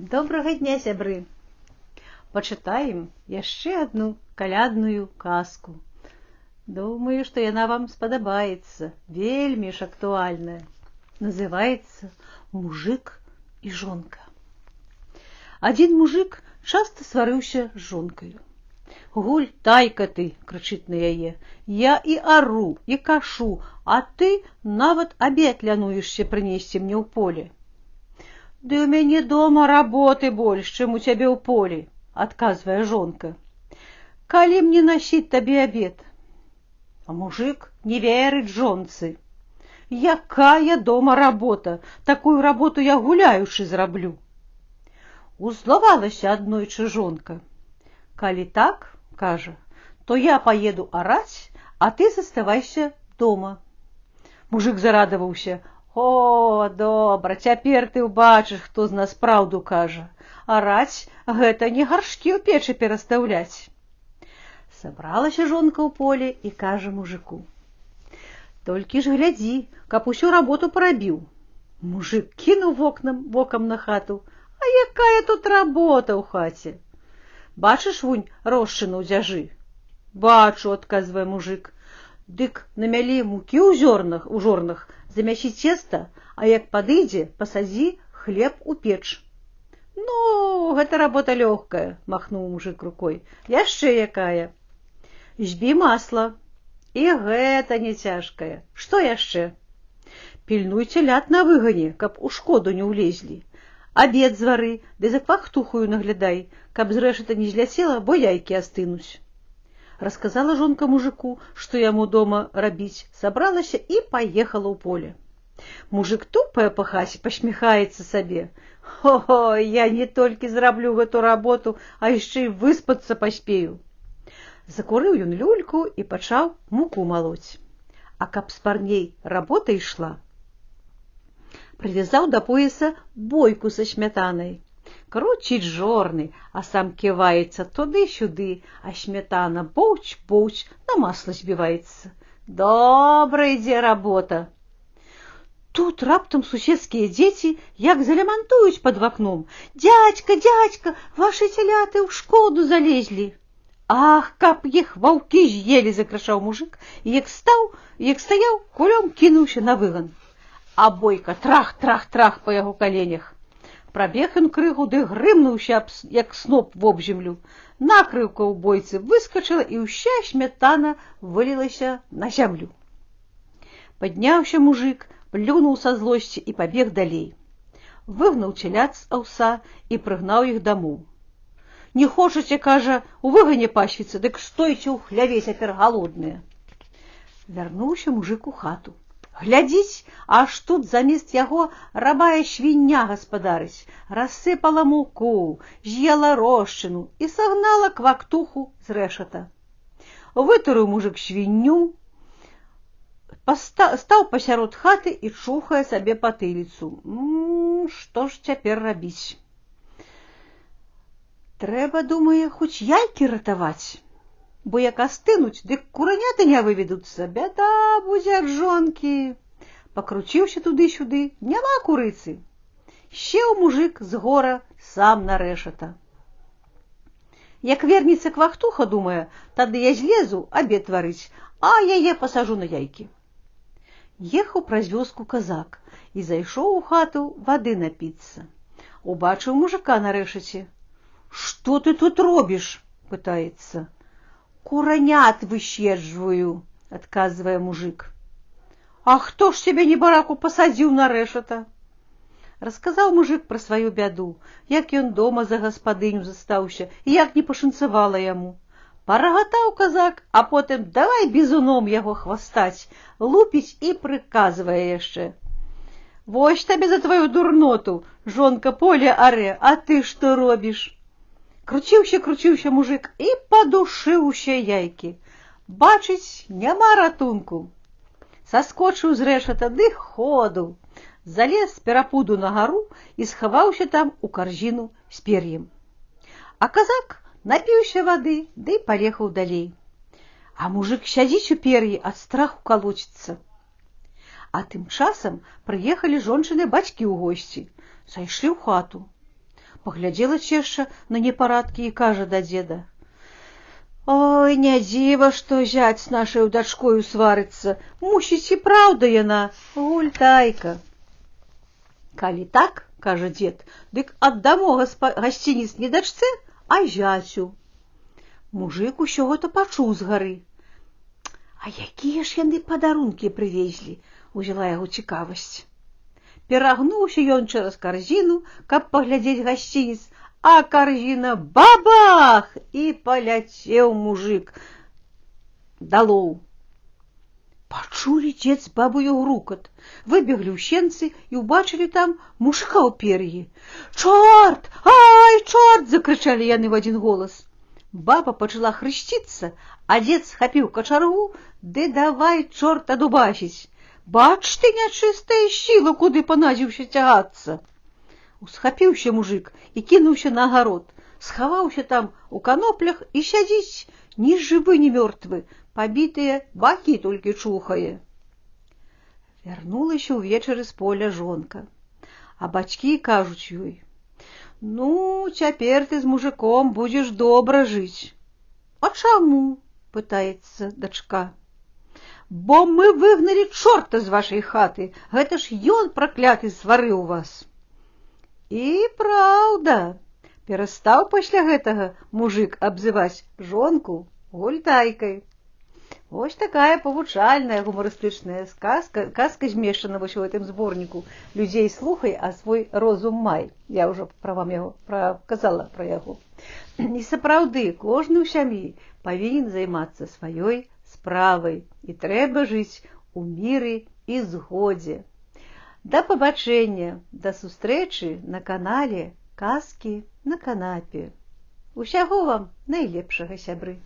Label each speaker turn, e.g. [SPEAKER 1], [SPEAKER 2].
[SPEAKER 1] Добрага дня, сябры! Пачытаем яшчэ адну калядную казку. Думаю, што яна вам спадабаецца, вельмі ж актуальная. Называецца «Мужик і жонка». Адзін мужик часта сварыўся з жонкаю. «Гультайка ты, — крычыць на яе, — я і ару, і кашу, а ты нават абед лянуешся прынесці мне ў поле». «Ды ў мяне дома работы больш, чым у цябе ў полі, — адказвае жонка. — Калі мне насіць табе абед?» А мужик не верыць жонцы. «Якая дома работа? Такую работу я гуляючы зраблю». Узлавалася аднойчы жонка. «Калі так, — кажа, — то я поеду араць, а ты заставайся дома». Мужик зарадаваўся: «О, добра, цяпер ты ўбачыш, хто з нас праўду кажа. Араць — гэта не гаршкі ў печы перастаўляць». Сабралася жонка ў поле і кажа мужику: «Толькі ж глядзі, каб усю работу парабіў». Мужик кінуў вокам на хату: «А якая тут работа ў хаце? Бачыш вунь рошчыну ў дзяжы?» «Бачу, — адказвае мужик. — Дык намялі мукі ў зёрнах, у жорнах, замясі цеста, а як падыдзе, пасадзі хлеб у печ». «Ну, гэта работа лёгкая, — махнуў мужик рукой. — Яшчэ якая?» «Збі масла». «І гэта не цяжкая. Што яшчэ?» «Пільнуй цялят на выгане, каб у шкоду не ўлезлі. Абед звары, ды за квактухаю наглядай, каб з рэшата не зляцела, бо яйкі астынуць». Расказала жонка мужику, што яму дома рабіць, сабралася і паехала ў поле. Мужик тупае па хаце, пасміхаецца сабе: «Хо, я не толькі зраблю гэту работу, а яшчэ і выспацца паспею». Закурыў ён люльку і пачаў муку малоць. А каб спарней работа ішла, прывязаў да пояса бойку са смятанай. Круціць жорны, а сам ківаецца туды-сюды, а смятана боўць-боўць на масла збіваецца. Добра ідзе работа. Тут раптам суседскія дзеці як залямантуюць пад вакном: «Дядька, дядька, вашы цяляты ў шкоду залезлі». «Ах, каб іх ваўкі з'елі! — закрычаў мужик і, як стаў, як стаяў, кулём кінуўся на выган. А бойка трах-трах-трах па яго каленях. Прабег ён крыху ды грымнуўся, як сноп, вобземлю. Накрыўка ў бойцы выскачыла, і ўся смятана вылілася на зямлю. Падняўся мужик, плюнуў са злосці і пабег далей. Выгнаў цялят з аўса і прыгнаў іх дамоў. «Не хочаце, — кажа, — у выгане пасвіцца, дык стойце ў хляве цяпер галодныя». Вярнуўся мужик у хату. Глядзіць, аж тут замест яго рабая свіння гаспадарыць, рассыпала муку, з'ела рошчыну і сагнала квактуху з рэшата. Вытурыў мужик свінню, стаў пасярод хаты і чухае сабе патыліцу. Што ж цяпер рабіць? Трэба, думае, хоць яйкі ратаваць. Бо як астынуць, дык кураняты не выведуцца, бяда будзе ад жонкі. Пакруціўся туды-сюды, няма курыцы. Сеў мужик з гора сам на рэшата. Як вернецца квахтуха, думае, тады я злезу абед варыць, а яе пасажу на яйкі. Ехаў праз вёску казак і зайшоў у хату вады напіцца. Убачыў мужика на рэшаце. «Што ты тут робіш?» — пытаецца. «Куранят выседжваю, — адказвае мужик. — А хто ж цябе, небараку, пасадзіў на рэшата?» Расказаў мужик пра сваю бяду, як ён дома за гаспадыню застаўся і як не пашанцавала яму. Парагатаў казак, а потым давай бізуном яго хвастаць, лупіць і прыказвае яшчэ: «Вось табе за твою дурноту, жонка поле арэ, а ты што робіш?» Круціўся, круціўся мужик і падушыў усе яйкі. Бачыць, няма ратунку. Саскочыў з рэшата ды ходу. Залез з перапуду на гару і схаваўся там у карзіну з пер'ем. А казак напіўся вады ды паехаў далей. А мужик сядзіць у пер'і, ад страху калоціцца. А тым часам прыехалі жончыны бацькі ў госці, зайшлі ў хату. Паглядзела цешча на непарадкі і кажа да дзеда: « Ой, не дзіва, што зяць з нашаю дачкою сварыцца, мусіць, і праўда яна гультайка. Калі так, кажа дзед, дык аддамо гасцінец не дачцэ, а зяцю. Мужык усё гэта пачуў з гары. А якія ж яны падарункі прывезлі, узяла яго цікавасць. Перагнуўся ён цераз карзіну, каб паглядзець гасцінец, а карзіна бабах, і паляцеў мужык далоў. Пачулі дзед з бабаю грукат, выбеглі ў сенцы і ўбачылі там мужыка ў пер'і. Чорт! Ай, чорт! — закрычалі яны ў адзін голас. Баба пачала хрысціцца, а дзед схапіў качаргу ды давай чорта дубасіць. Бач ты, нячыстая сіла, куды панадзіўся цягацца. Усхапіўся мужык і кінуўся на агарод, схаваўся там у каноплях і сядзіць, ні жывы, ні мёртвы, пабітыя бакі толькі чухае. Вярнулася ўвечары з поля жонка, а бацькі кажуць ёй: « Ну, цяпер ты з мужыком будзеш добра жыць. А чаму? — пытаецца дачка. Бо мы выгналі чорта з вашай хаты, гэта ж ён, пракляты, сварыў вас. І праўда, перастаў пасля гэтага мужык абзываць жонку гультайкай. Вось такая павучальная гумарыстычная сказка, казка змешчана вось у гэтым зборніку «Людзей слухай, а свой розум май». Я ўжо пра вам яго казала пра яго. І сапраўды, кожны ў сям'і павінен займацца сваёй справай, і трэба жыць у міры і згодзе. Да пабачэння, да сустрэчы на канале «Казкі на канапе». Усяго вам найлепшага, сябры.